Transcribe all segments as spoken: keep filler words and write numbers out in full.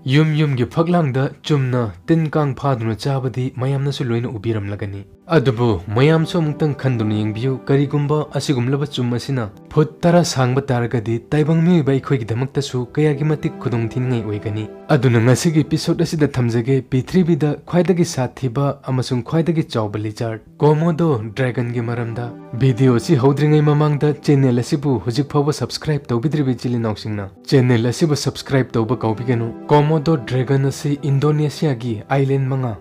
ꯌꯨꯝ ꯌꯨꯝꯒꯤ ꯐꯛꯂꯥꯡꯗ ꯆꯨꯝꯅ ꯇꯤꯟ ꯀꯥꯡ ꯐꯥꯗꯨꯅ ꯆꯥꯕꯗꯤ ꯃꯌꯥꯝꯅꯁꯨ ꯂꯣꯏꯅ ꯎꯕꯤꯔꯝꯂꯒꯅꯤ꯫ ꯑꯗꯨꯕꯨ ꯃꯌꯥꯝꯁꯨ ꯑꯃꯨꯛꯇꯪ ꯈꯟꯗꯨꯅ ꯌꯦꯡꯕꯤꯌꯨ, ꯀꯔꯤꯒꯨꯝꯕ ꯑꯁꯤꯒꯨꯝꯂꯕ ꯆꯨꯝ ꯑꯁꯤꯅ ꯐꯨꯠ ꯇꯔꯥ ꯁꯥꯡꯕ ꯇꯥꯔꯒꯗꯤ ꯇꯥꯏꯕꯪ ꯃꯤꯑꯣꯏꯕ ꯑꯩꯈꯣꯏꯒꯤꯗꯃꯛꯇꯁꯨ ꯀꯌꯥꯒꯤ ꯃꯇꯤꯛ ꯈꯨꯗꯣꯡꯊꯤꯅꯤꯡꯉꯥꯏ ꯑꯣꯏꯒꯅꯤ꯫ ꯑꯗꯨꯅ ꯉꯁꯤꯒꯤ episode ꯑꯁꯤꯗ ꯊꯝꯖꯒꯦ, ꯄ꯭ꯔꯤꯊꯤꯕꯤꯗ ꯈ꯭ꯋꯥꯏꯗꯒꯤ ꯁꯥꯊꯤꯕ ꯑꯃꯁꯨꯡ ꯈ꯭ꯋꯥꯏꯗꯒꯤ ꯆꯥꯎꯕ lizard, Komodo dragonꯒꯤ ꯃꯔꯝꯗ꯫ Video ꯑꯁꯤ ꯍꯧꯗ꯭ꯔꯤꯉꯩ ꯃꯃꯥꯡꯗ channel ꯑꯁꯤꯕꯨ ꯍꯧꯖꯤꯛ ꯐꯥꯎꯕ subscribe ꯇꯧꯕꯤꯗ꯭ꯔꯤꯕ ꯏꯆꯤꯜ ꯏꯅꯥꯎꯁꯤꯡꯅ channel ꯑꯁꯤꯕꯨ subscribe ꯇꯧꯕ ꯀꯥꯎꯕꯤꯒꯅꯨ꯫ Komodo dragon ꯑꯁꯤ ꯏꯟꯗꯣꯅꯦꯁꯤꯌꯥꯒꯤ island ꯃꯉꯥ,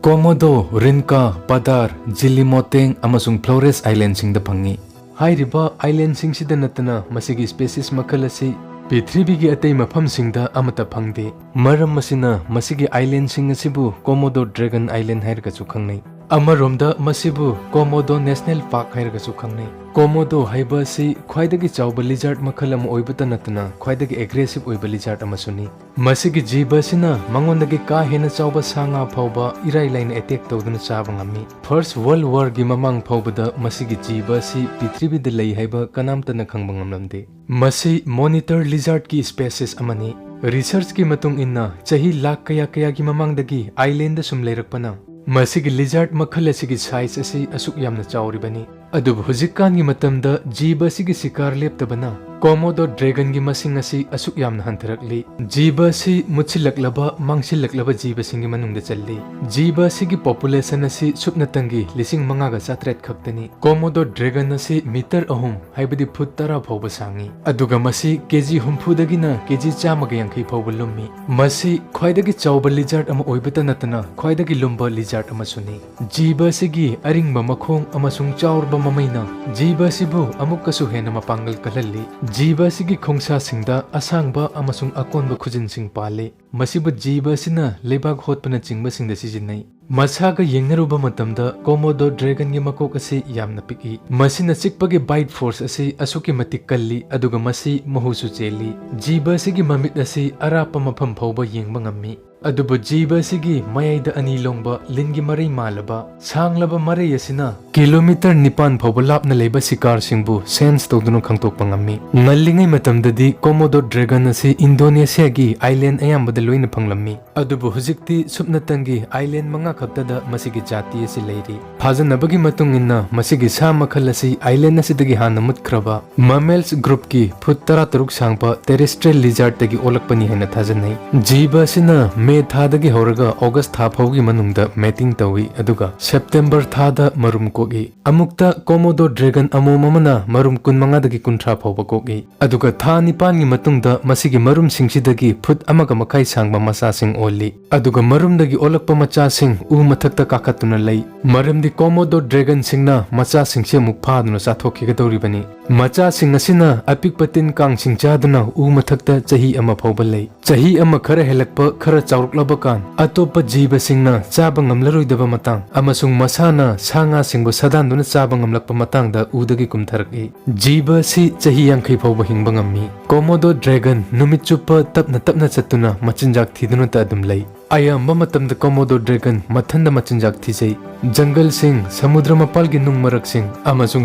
Komodo, Rinca, Padar, Gili Moteng ꯑꯃꯁꯨꯡ Flores islandꯁꯤꯡꯗ ꯐꯪꯏ꯫ ꯍꯥꯏꯔꯤꯕ islandꯁꯤꯡꯁꯤꯗ ꯅꯠꯇꯅ ꯃꯁꯤꯒꯤ species ꯃꯈꯜ ꯑꯁꯤ ꯄ꯭ꯔꯤꯊꯤꯕꯤꯒꯤ ꯑꯇꯩ ꯃꯐꯝꯁꯤꯡꯗ ꯑꯃꯠꯇ ꯐꯪꯗꯦ꯫ ꯃꯔꯝ ꯑꯁꯤꯅ ꯃꯁꯤꯒꯤ islandꯁꯤꯡ ꯑꯁꯤꯕꯨ Komodo dragon island ꯍꯥꯏꯔꯒꯁꯨ ꯈꯪꯅꯩ꯫ ꯑꯃꯔꯣꯝꯗ ꯃꯁꯤꯕꯨ Komodo National Park ꯍꯥꯏꯔꯒꯁꯨ ꯈꯪꯅꯩ꯫ Komodo ꯍꯥꯏꯕ ꯑꯁꯤ ꯈ꯭ꯋꯥꯏꯗꯒꯤ ꯆꯥꯎꯕ lizard ꯃꯈꯜ ꯑꯃ ꯑꯣꯏꯕꯇ ꯅꯠꯇꯅ ꯈ꯭ꯋꯥꯏꯗꯒꯤ aggressive ꯑꯣꯏꯕ lizard ꯑꯃꯁꯨꯅꯤ꯫ ꯃꯁꯤꯒꯤ ꯖꯤꯕ ꯑꯁꯤꯅ ꯃꯉꯣꯟꯗꯒꯤ ꯀꯥ ꯍꯦꯟꯅ ꯆꯥꯎꯕ ꯁꯥ ꯉꯥ ꯐꯥꯎꯕ ꯏꯔꯥꯏ ꯂꯥꯏꯅ attack ꯇꯧꯗꯨꯅ ꯆꯥꯕ ꯉꯝꯃꯤ꯫ First World Warꯒꯤ ꯃꯃꯥꯡ ꯐꯥꯎꯕꯗ ꯃꯁꯤꯒꯤ ꯖꯤꯕ ꯑꯁꯤ ꯄ꯭ꯔꯤꯊꯤꯕꯤꯗ ꯂꯩ ꯍꯥꯏꯕ ꯀꯅꯥꯝꯇꯅ ꯈꯪꯕ ꯉꯝꯂꯝꯗꯦ꯫ ꯃꯁꯤ monitor lizardꯀꯤ species ꯑꯃꯅꯤ꯫ Researchꯀꯤ ꯃꯇꯨꯡ ꯏꯟꯅ ꯆꯍꯤ ꯂꯥꯈ ꯀꯌꯥ ꯀꯌꯥꯒꯤ ꯃꯃꯥꯡꯗꯒꯤ islandꯗ ꯁꯨꯝ ꯂꯩꯔꯛꯄꯅ ꯃꯁꯤꯒꯤ lizard ꯃꯈꯜ ꯑꯁꯤꯒꯤ size ꯑꯁꯤ ꯑꯁꯨꯛ ꯌꯥꯝꯅ ꯆꯥꯎꯔꯤꯕꯅꯤ꯫ ꯑꯗꯨꯕꯨ ꯍꯧꯖꯤꯛꯀꯥꯟꯒꯤ ꯃꯇꯝꯗ ꯖꯤꯕ ꯑꯁꯤꯒꯤ ꯁꯤꯀꯥꯔ ꯂꯦꯞꯇꯕꯅ Komodo dragonꯒꯤ ꯃꯁꯤꯡ ꯑꯁꯤ ꯑꯁꯨꯛ ꯌꯥꯝꯅ ꯍꯟꯊꯔꯛꯂꯤ꯫ ꯖꯤꯕ ꯑꯁꯤ ꯃꯨꯠꯁꯤꯜꯂꯛꯂꯕ, ꯃꯥꯡꯁꯤꯜꯂꯛꯂꯕ ꯖꯤꯕꯁꯤꯡꯒꯤ ꯃꯅꯨꯡꯗ ꯆꯜꯂꯤ꯫ ꯖꯤꯕ ꯑꯁꯤꯒꯤ population ꯑꯁꯤ ꯁꯨꯞꯅꯇꯪꯒꯤ ꯂꯤꯁꯤꯡ ꯃꯉꯥꯒ ꯆꯥꯇ꯭ꯔꯦꯠ ꯈꯛꯇꯅꯤ꯫ Komodo dragon ꯑꯁꯤ meter ꯑꯍꯨꯝ, ꯍꯥꯏꯕꯗꯤ ꯐꯨꯠ ꯇꯔꯥ ꯐꯥꯎꯕ ꯁꯥꯡꯏ, ꯑꯗꯨꯒ ꯃꯁꯤ ꯀꯦꯖꯤ ꯍꯨꯝꯐꯨꯗꯒꯤꯅ ꯀꯦꯖꯤ ꯆꯥꯝꯃꯒ ꯌꯥꯡꯈꯩ ꯐꯥꯎꯕ ꯂꯨꯝꯃꯤ꯫ ꯃꯁꯤ ꯈ꯭ꯋꯥꯏꯗꯒꯤ ꯆꯥꯎꯕ lizard ꯑꯃ ꯑꯣꯏꯕꯇ ꯅꯠꯇꯅ ꯈ꯭ꯋꯥꯏꯗꯒꯤ ꯂꯨꯝꯕ lizard ꯑꯃꯁꯨꯅꯤ꯫ ꯖꯤꯕ ꯑꯁꯤꯒꯤ ꯑꯔꯤꯡꯕ ꯃꯈꯣꯡ ꯑꯃꯁꯨꯡ ꯆꯥꯎꯔꯕ ꯃꯃꯩꯅ ꯖꯤꯕ ꯑꯁꯤꯕꯨ ꯑꯃꯨꯛꯀꯁꯨ ꯍꯦꯟꯅ ꯃꯄꯥꯡꯒꯜ ꯀꯜꯍꯜꯂꯤ꯫ ꯖꯤꯕ ꯑꯁꯤꯒꯤ ꯈꯣꯡꯁꯥꯁꯤꯡꯗ ꯑꯁꯥꯡꯕ ꯑꯃꯁꯨꯡ ꯑꯀꯣꯟꯕ ꯈꯨꯖꯤꯟꯁꯤꯡ ꯄꯥꯜꯂꯤ꯫ ꯃꯁꯤꯕꯨ ꯖꯤꯕ ꯑꯁꯤꯅ ꯂꯩꯕꯥꯛ ꯍꯣꯠꯄꯅꯆꯤꯡꯕꯁꯤꯡꯗ ꯁꯤꯖꯤꯟꯅꯩ꯫ ꯃꯁꯥꯒ ꯌꯦꯡꯅꯔꯨꯕ ꯃꯇꯝꯗ Komodo dragonꯒꯤ ꯃꯀꯣꯛ ꯑꯁꯤ ꯌꯥꯝꯅ ꯄꯤꯛꯏ꯫ ꯃꯁꯤꯅ ꯆꯤꯛꯄꯒꯤ bite force ꯑꯁꯤ ꯑꯁꯨꯛꯀꯤ ꯃꯇꯤꯛ ꯀꯜꯂꯤ, ꯑꯗꯨꯒ ꯃꯁꯤ ꯃꯍꯨꯁꯨ ꯆꯦꯜꯂꯤ꯫ ꯖꯤꯕ ꯑꯁꯤꯒꯤ ꯃꯃꯤꯠ ꯑꯁꯤ ꯑꯔꯥꯞꯄ ꯃꯐꯝ ꯐꯥꯎꯕ ꯌꯦꯡꯕ ꯉꯝꯃꯤ꯫ ꯑꯗꯨꯕꯨ ꯖꯤꯕ ꯑꯁꯤꯒꯤ ꯃꯌꯥꯏꯗ ꯑꯅꯤ ꯂꯣꯡꯕ ꯂꯤꯟꯒꯤ ꯃꯔꯩ ꯃꯥꯜꯂꯕ ꯁꯥꯡꯂꯕ ꯃꯔꯩ ꯑꯁꯤꯅ ꯀꯤꯂꯣꯃꯤꯇꯔ ꯅꯤꯄꯥꯟ ꯐꯥꯎꯕ ꯂꯥꯞꯅ ꯂꯩꯕ ꯁꯤꯀꯥꯔꯁꯤꯡꯕꯨ sense ꯇꯧꯗꯨꯅ ꯈꯪꯗꯣꯛꯄ ꯉꯝꯃꯤ꯫ ꯉꯜꯂꯤꯉꯩ ꯃꯇꯝꯗꯗꯤ Komodo dragon ꯑꯁꯤ ꯏꯟꯗꯣꯅꯦꯁꯤꯌꯥꯒꯤ island ꯑꯌꯥꯝꯕꯗ ꯂꯣꯏꯅ ꯐꯪꯂꯝꯃꯤ꯫ ꯑꯗꯨꯕꯨ ꯍꯧꯖꯤꯛꯇꯤ ꯁꯨꯞꯅꯇꯪꯒꯤ island ꯃꯉꯥ ꯈꯛꯇꯗ ꯃꯁꯤꯒꯤ ꯖꯥꯇꯤ ꯑꯁꯤ ꯂꯩꯔꯤ꯫ ꯊꯥꯖꯅꯕꯒꯤ ꯃꯇꯨꯡ ꯏꯟꯅ, ꯃꯁꯤꯒꯤ ꯁꯥ ꯃꯈꯜ ꯑꯁꯤ island ꯑꯁꯤꯗꯒꯤ ꯍꯥꯟꯅ ꯃꯨꯠꯈ꯭ꯔꯕ mammals groupꯀꯤ ꯐꯨꯠ ꯇꯔꯥꯇꯔꯨꯛ ꯁꯥꯡꯕ terrestrial lizardꯇꯒꯤ ꯑꯣꯜꯂꯛꯄꯅꯤ ꯍꯥꯏꯅ ꯊꯥꯖꯅꯩ꯫ ꯖꯤꯕ ꯑꯁꯤꯅ ꯃꯦ ꯊꯥꯗꯒꯤ ꯍꯧꯔꯒ ꯑꯣꯒꯁ ꯊꯥ ꯐꯥꯎꯒꯤ ꯃꯅꯨꯡꯗ mating ꯇꯧꯏ, ꯑꯗꯨꯒ ꯁꯦꯞꯇꯦꯝꯕꯔ ꯊꯥꯗ ꯃꯔꯨꯝ ꯀꯣꯛꯏ꯫ ꯑꯃꯨꯛꯇ Komodo dragon ꯑꯃꯣꯝ ꯑꯃꯅ ꯃꯔꯨꯝ ꯀꯨꯟꯃꯉꯥꯗꯒꯤ ꯀꯨꯟꯊ꯭ꯔꯥ ꯐꯥꯎꯕ ꯀꯣꯛꯏ꯫ ꯑꯗꯨꯒ ꯊꯥ ꯅꯤꯄꯥꯟꯒꯤ ꯃꯇꯨꯡꯗ ꯃꯁꯤꯒꯤ ꯃꯔꯨꯝꯁꯤꯡꯁꯤꯗꯒꯤ ꯐꯨꯠ ꯑꯃꯒ ꯃꯈꯥꯏ ꯁꯥꯡꯕ ꯃꯆꯥꯁꯤꯡ ꯑꯣꯜꯂꯤ꯫ ꯑꯗꯨꯒ ꯃꯔꯨꯝꯗꯒꯤ ꯑꯣꯜꯂꯛꯄ ꯃꯆꯥꯁꯤꯡ ꯎ ꯃꯊꯛꯇ ꯀꯥꯈꯠꯇꯨꯅ ꯂꯩ, ꯃꯔꯝꯗꯤ Komodo dragonꯁꯤꯡꯅ ꯃꯆꯥꯁꯤꯡꯁꯤ ꯑꯃꯨꯛ ꯐꯥꯗꯨꯅ ꯆꯥꯊꯣꯛꯈꯤꯒꯗꯧꯔꯤꯕꯅꯤ꯫ ꯃꯆꯥꯁꯤꯡ ꯑꯁꯤꯅ ꯑꯄꯤꯛꯄ ꯇꯤꯟ ꯀꯥꯡꯁꯤꯡ ꯆꯥꯗꯨꯅ ꯎ ꯃꯊꯛꯇ ꯆꯍꯤ ꯑꯃ ꯐꯥꯎꯕ ꯂꯩ꯫ ꯆꯍꯤ ꯑꯃ ꯈꯔ ꯍꯦꯜꯂꯛꯄ, ꯈꯔ ꯆꯥꯎꯔꯛꯂꯕ ꯀꯥꯟ, ꯑꯇꯣꯞꯄ ꯖꯤꯕꯁꯤꯡꯅ ꯆꯥꯕ ꯉꯝꯂꯔꯣꯏꯗꯕ ꯃꯇꯥꯡ ꯑꯃꯁꯨꯡ ꯃꯁꯥꯅ ꯁꯥ ꯉꯥꯁꯤꯡꯕꯨ ꯁꯥꯗꯥꯟꯗꯨꯅ ꯆꯥꯕ ꯉꯝꯂꯛꯄ ꯃꯇꯥꯡꯗ ꯎꯗꯒꯤ ꯀꯨꯝꯊꯔꯛꯏ꯫ ꯖꯤꯕ ꯑꯁꯤ ꯆꯍꯤ ꯌꯥꯡꯈꯩ ꯐꯥꯎꯕ ꯍꯤꯡꯕ ꯉꯝꯃꯤ꯫ Komodo dragon ꯅꯨꯃꯤꯠ ꯆꯨꯞꯄ ꯇꯞꯅ ꯇꯞꯅ ꯆꯠꯇꯨꯅ ꯃꯆꯤꯟꯖꯥꯛ ꯊꯤꯗꯨꯅꯇ ꯑꯗꯨꯝ ꯂꯩ꯫ ꯑꯌꯥꯝꯕ ꯃꯇꯝꯗ Komodo dragon ꯃꯊꯟꯗ ꯃꯆꯤꯟꯖꯥꯛ ꯊꯤꯖꯩ꯫ ꯖꯪꯒꯜꯁꯤꯡ, ꯁꯃꯨꯗ꯭ꯔ ꯃꯄꯥꯜꯒꯤ ꯅꯨꯡ ꯃꯔꯛꯁꯤꯡ, ꯑꯃꯁꯨꯡ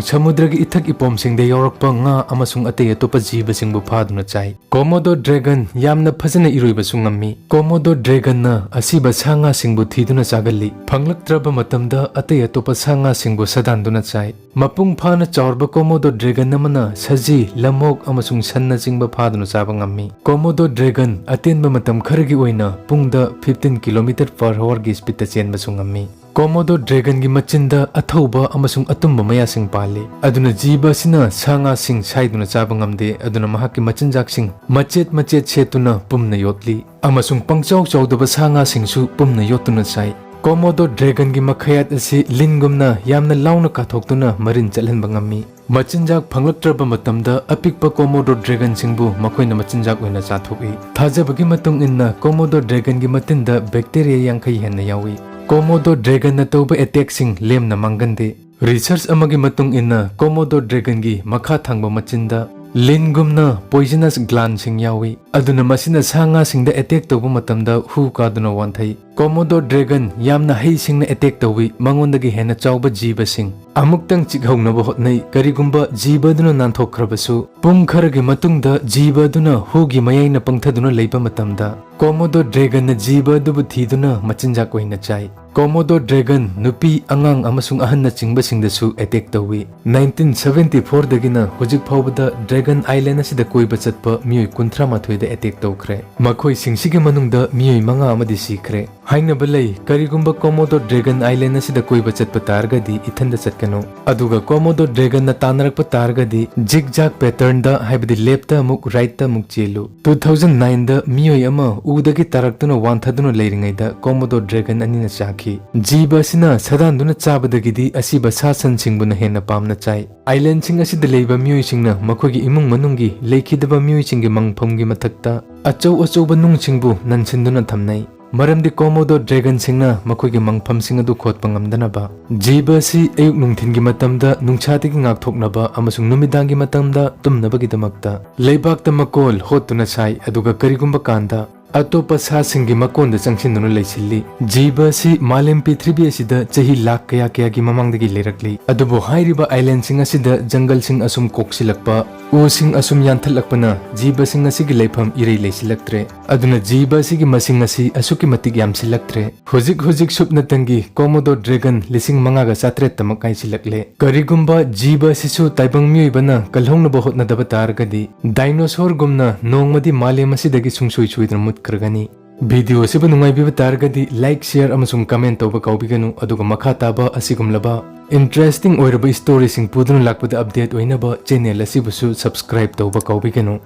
ꯁꯃꯨꯗ꯭ꯔꯒꯤ ꯏꯊꯛ ꯏꯄꯣꯝꯁꯤꯡꯗ ꯌꯥꯎꯔꯛꯄ ꯉꯥ ꯑꯃꯁꯨꯡ ꯑꯇꯩ ꯑꯇꯣꯞꯄ ꯖꯤꯕꯁꯤꯡꯕꯨ ꯐꯥꯗꯨꯅ ꯆꯥꯏ꯫ Komodo dragon ꯌꯥꯝꯅ ꯐꯖꯅ ꯏꯔꯣꯏꯕꯁꯨ ꯉꯝꯃꯤ꯫ Komodo dragonꯅ ꯑꯁꯤꯕ ꯁꯥ ꯉꯥꯁꯤꯡꯕꯨ ꯊꯤꯗꯨꯅ ꯆꯥꯒꯜꯂꯤ꯫ ꯐꯪꯂꯛꯇ꯭ꯔꯕ ꯃꯇꯝꯗ ꯑꯇꯩ ꯑꯇꯣꯞꯄ ꯁꯥ ꯉꯥꯁꯤꯡꯕꯨ ꯁꯥꯗꯥꯟꯗꯨꯅ ꯆꯥꯏ꯫ ꯃꯄꯨꯡ ꯐꯥꯅ ꯆꯥꯎꯔꯕ Komodo dragon ꯑꯃꯅ ꯁꯖꯤ, ꯂꯝꯑꯣꯛ ꯑꯃꯁꯨꯡ ꯁꯟꯅꯆꯤꯡꯕ ꯐꯥꯗꯨꯅ ꯆꯥꯕ ꯉꯝꯃꯤ꯫ Komodo dragon ꯑꯇꯦꯟꯕ ꯃꯇꯝ ꯈꯔꯒꯤ ꯑꯣꯏꯅ ꯄꯨꯡꯗ fifteen kilometer per hourꯒꯤ speedꯇ ꯆꯦꯟꯕꯁꯨ ꯉꯝꯃꯤ꯫ Komodo dragonꯒꯤ ꯃꯆꯤꯟꯗ ꯑꯊꯧꯕ ꯑꯃꯁꯨꯡ ꯑꯇꯨꯝꯕ ꯃꯌꯥꯁꯤꯡ ꯄꯥꯜꯂꯤ, ꯑꯗꯨꯅ ꯖꯤꯕ ꯑꯁꯤꯅ ꯁꯥ ꯉꯥꯁꯤꯡ ꯁꯥꯏꯗꯨꯅ ꯆꯥꯕ ꯉꯝꯗꯦ, ꯑꯗꯨꯅ ꯃꯍꯥꯛꯀꯤ ꯃꯆꯤꯟꯖꯥꯛꯁꯤꯡ ꯃꯆꯦꯠ ꯃꯆꯦꯠ ꯁꯦꯠꯇꯨꯅ ꯄꯨꯝꯅ ꯌꯣꯠꯂꯤ꯫ ꯑꯃꯁꯨꯡ ꯄꯪꯆꯥꯎ ꯆꯥꯎꯗꯕ ꯁꯥ ꯉꯥꯁꯤꯡꯁꯨ ꯄꯨꯝꯅ ꯌꯣꯠꯇꯨꯅ ꯆꯥꯏ꯫ Komodo dragonꯒꯤ ꯃꯈꯌꯥꯠ ꯑꯁꯤ ꯂꯤꯟꯒꯨꯝꯅ ꯌꯥꯝꯅ ꯂꯥꯎꯅ ꯀꯥꯊꯣꯛꯇꯨꯅ ꯃꯔꯤꯟ ꯆꯠꯍꯟꯕ ꯉꯝꯃꯤ꯫ ꯃꯆꯤꯟꯖꯥꯛ ꯐꯪꯂꯛꯇ꯭ꯔꯕ ꯃꯇꯝꯗ ꯑꯄꯤꯛꯄ Komodo dragonꯁꯤꯡꯕꯨ ꯃꯈꯣꯏꯅ ꯃꯆꯤꯟꯖꯥꯛ ꯑꯣꯏꯅ ꯆꯥꯊꯣꯛꯏ꯫ ꯊꯥꯖꯕꯒꯤ ꯃꯇꯨꯡ ꯏꯟꯅ Komodo dragonꯒꯤ ꯃꯇꯤꯟꯗ bacteria ꯌꯥꯡꯈꯩ ꯍꯦꯟꯅ ꯌꯥꯎꯏ꯫ Komodo dragonꯅ ꯇꯧꯕ attackꯁꯤꯡ ꯂꯦꯝꯅ ꯃꯥꯡꯒꯟꯗꯦ꯫ Research ꯑꯃꯒꯤ ꯃꯇꯨꯡ ꯏꯟꯅ Komodo dragonꯒꯤ ꯃꯈꯥ ꯊꯪꯕ ꯃꯆꯤꯟꯗ ꯂꯤꯟꯒꯨꯝꯅ poisonous glandꯁꯤꯡ ꯌꯥꯎꯏ, ꯑꯗꯨꯅ ꯃꯁꯤꯅ ꯁꯥ ꯉꯥꯁꯤꯡꯗ attack ꯇꯧꯕ ꯃꯇꯝꯗ ꯍꯨ ꯀꯥꯗꯨꯅ ꯋꯥꯟꯊꯩ꯫ Komodo dragon ꯌꯥꯝꯅ ꯍꯩꯁꯤꯡꯅ attack ꯇꯧꯏ, ꯃꯉꯣꯟꯗꯒꯤ ꯍꯦꯟꯅ ꯆꯥꯎꯕ ꯖꯤꯕꯁꯤꯡ꯫ ꯑꯃꯨꯛꯇꯪ ꯆꯤꯛꯍꯧꯅꯕ ꯍꯣꯠꯅꯩ, ꯀꯔꯤꯒꯨꯝꯕ ꯖꯤꯕ ꯑꯗꯨꯅ ꯅꯥꯟꯊꯣꯛꯈ꯭ꯔꯕꯁꯨ꯫ ꯄꯨꯡ ꯈꯔꯒꯤ ꯃꯇꯨꯡꯗ ꯖꯤꯕ ꯑꯗꯨꯅ ꯍꯨꯒꯤ ꯃꯌꯥꯏꯅ ꯄꯪꯊꯗꯨꯅ ꯂꯩꯕ ꯃꯇꯝꯗ, Komodo dragonꯅ ꯖꯤꯕ ꯑꯗꯨꯕꯨ ꯊꯤꯗꯨꯅ ꯃꯆꯤꯟꯖꯥꯛ ꯑꯣꯏꯅ ꯆꯥꯏ꯫ Komodo dragon ꯅꯨꯄꯤ, ꯑꯉꯥꯡ ꯑꯃꯁꯨꯡ ꯑꯍꯟꯅꯆꯤꯡꯕꯁꯤꯡꯗꯁꯨ attack ꯇꯧꯏ꯫ Nineteen seventy fourꯗꯒꯤꯅ ꯍꯧꯖꯤꯛ ꯐꯥꯎꯕꯗ Dragon Island ꯑꯁꯤꯗ ꯀꯣꯏꯕ ꯆꯠꯄ ꯃꯤꯑꯣꯏ ꯀꯨꯟꯊ꯭ꯔꯥ ꯃꯥꯊꯣꯏꯗ attack ꯇꯧꯈ꯭ꯔꯦ꯫ ꯃꯈꯣꯏꯁꯤꯡꯁꯤꯒꯤ ꯃꯅꯨꯡꯗ ꯃꯤꯑꯣꯏ ꯃꯉꯥ ꯑꯃꯗꯤ ꯁꯤꯈ꯭ꯔꯦ꯫ ꯍꯥꯏꯅꯕ ꯂꯩ, ꯀꯔꯤꯒꯨꯝꯕ Komodo dragon island ꯑꯁꯤꯗ ꯀꯣꯏꯕ ꯆꯠꯄ ꯇꯥꯔꯒꯗꯤ ꯏꯊꯟꯗ ꯆꯠꯀꯅꯨ꯫ ꯑꯗꯨꯒ Komodo dragonꯅ ꯇꯥꯟꯅꯔꯛꯄ ꯇꯥꯔꯒꯗꯤ zigzag patternꯗ, ꯍꯥꯏꯕꯗꯤ leftꯇ ꯑꯃꯨꯛ rightꯇ ꯑꯃꯨꯛ ꯆꯦꯜꯂꯨ꯫ Two thousand nineꯗ ꯃꯤꯑꯣꯏ ꯑꯃ ꯎꯗꯒꯤ ꯇꯥꯔꯛꯇꯨꯅ ꯋꯥꯟꯊꯗꯨꯅ ꯂꯩꯔꯤꯉꯩꯗ Komodo dragon ꯑꯅꯤꯅ ꯆꯥꯈꯤ꯫ ꯖꯤꯕ ꯑꯁꯤꯅ ꯁꯥꯗꯥꯟꯗꯨꯅ ꯆꯥꯕꯗꯒꯤꯗꯤ ꯑꯁꯤꯕ ꯁꯥ ꯁꯟꯁꯤꯡꯕꯨꯅ ꯍꯦꯟꯅ ꯄꯥꯝꯅ ꯆꯥꯏ꯫ Islandꯁꯤꯡ ꯑꯁꯤꯗ ꯂꯩꯕ ꯃꯤꯑꯣꯏꯁꯤꯡꯅ ꯃꯈꯣꯏꯒꯤ ꯏꯃꯨꯡ ꯃꯅꯨꯡꯒꯤ ꯂꯩꯈꯤꯗꯕ ꯃꯤꯑꯣꯏꯁꯤꯡꯒꯤ ꯃꯪꯐꯝꯒꯤ ꯃꯊꯛꯇ ꯑꯆꯧ ꯑꯆꯧꯕ ꯅꯨꯡꯁꯤꯡꯕꯨ ꯅꯟꯁꯤꯟꯗꯨꯅ ꯊꯝꯅꯩ, ꯃꯔꯝꯗꯤ Komodo dragonꯁꯤꯡꯅ ꯃꯈꯣꯏꯒꯤ ꯃꯪꯐꯝꯁꯤꯡ ꯑꯗꯨ ꯈꯣꯠꯄ ꯉꯝꯗꯅꯕ꯫ ꯖꯤꯕ ꯑꯁꯤ ꯑꯌꯨꯛ ꯅꯨꯡꯊꯤꯟꯒꯤ ꯃꯇꯝꯗ ꯅꯨꯡꯁꯥꯗꯒꯤ ꯉꯥꯛꯊꯣꯛꯅꯕ ꯑꯃꯁꯨꯡ ꯅꯨꯃꯤꯗꯥꯡꯒꯤ ꯃꯇꯝꯗ ꯇꯨꯝꯅꯕꯒꯤꯗꯃꯛꯇ ꯂꯩꯕꯥꯛꯇ ꯃꯀꯣꯜ ꯍꯣꯠꯇꯨꯅ ꯁꯥꯏ, ꯑꯗꯨꯒ ꯀꯔꯤꯒꯨꯝꯕ ꯀꯥꯟꯗ ꯑꯇꯣꯞꯄ ꯁꯥꯁꯤꯡꯒꯤ ꯃꯀꯣꯟꯗ ꯆꯪꯁꯤꯟꯗꯨꯅ ꯂꯩꯁꯤꯜꯂꯤ꯫ ꯖꯤꯕ ꯑꯁꯤ ꯃꯥꯂꯦꯝ ꯄ꯭ꯔꯤꯊꯤꯕꯤ ꯑꯁꯤꯗ ꯆꯍꯤ ꯂꯥꯈ ꯀꯌꯥ ꯀꯌꯥꯒꯤ ꯃꯃꯥꯡꯗꯒꯤ ꯂꯩꯔꯛꯂꯤ, ꯑꯗꯨꯕꯨ ꯍꯥꯏꯔꯤꯕ islandꯁꯤꯡ ꯑꯁꯤꯗ ꯖꯪꯒꯜꯁꯤꯡ ꯑꯁꯨꯝ ꯀꯣꯛꯁꯤꯜꯂꯛꯄ, ꯎꯁꯤꯡ ꯑꯁꯨꯝ ꯌꯥꯟꯊꯠꯂꯛꯄꯅ ꯖꯤꯕꯁꯤꯡ ꯑꯁꯤꯒꯤ ꯂꯩꯐꯝ ꯏꯔꯩ ꯂꯩꯁꯤꯜꯂꯛꯇ꯭ꯔꯦ꯫ ꯑꯗꯨꯅ ꯖꯤꯕ ꯑꯁꯤꯒꯤ ꯃꯁꯤꯡ ꯑꯁꯤ ꯑꯁꯨꯛꯀꯤ ꯃꯇꯤꯛ ꯌꯥꯝꯁꯤꯜꯂꯛꯇ꯭ꯔꯦ꯫ ꯍꯧꯖꯤꯛ ꯍꯧꯖꯤꯛ ꯁꯨꯞꯅꯇꯪꯒꯤ Komodo dragon ꯂꯤꯁꯤꯡ ꯃꯉꯥꯒ ꯆꯥꯇ꯭ꯔꯦꯠꯇꯃꯛ ꯉꯥꯏꯁꯤꯜꯂꯛꯂꯦ꯫ ꯀꯔꯤꯒꯨꯝꯕ ꯖꯤꯕ ꯑꯁꯤꯁꯨ ꯇꯥꯏꯕꯪ ꯃꯤꯑꯣꯏꯕꯅ ꯀꯜꯍꯧꯅꯕ ꯍꯣꯠꯅꯗꯕ ꯇꯥꯔꯒꯗꯤ, dinosaurꯒꯨꯝꯅ ꯅꯣꯡꯃꯗꯤ ꯃꯥꯂꯦꯝ ꯑꯁꯤꯗꯒꯤ ꯁꯨꯡꯁꯣꯏ ꯁꯣꯏꯗꯅ ꯃꯨꯠꯈ꯭ꯔꯒꯅꯤ꯫ Video ꯑꯁꯤꯕꯨ ꯅꯨꯡꯉꯥꯏꯕꯤꯕ ꯇꯥꯔꯒꯗꯤ like, share ꯑꯃꯁꯨꯡ comment ꯇꯧꯕ ꯀꯥꯎꯕꯤꯒꯅꯨ, ꯑꯗꯨꯒ ꯃꯈꯥ ꯇꯥꯕ ꯑꯁꯤꯒꯨꯝꯂꯕ interesting ꯑꯣꯏꯔꯕ storyꯁꯤꯡ ꯄꯨꯗꯨꯅ ꯂꯥꯛꯄꯗ update ꯑꯣꯏꯅꯕ channel ꯑꯁꯤꯕꯨꯁꯨ subscribe ꯇꯧꯕ ꯀꯥꯎꯕꯤꯒꯅꯨ꯫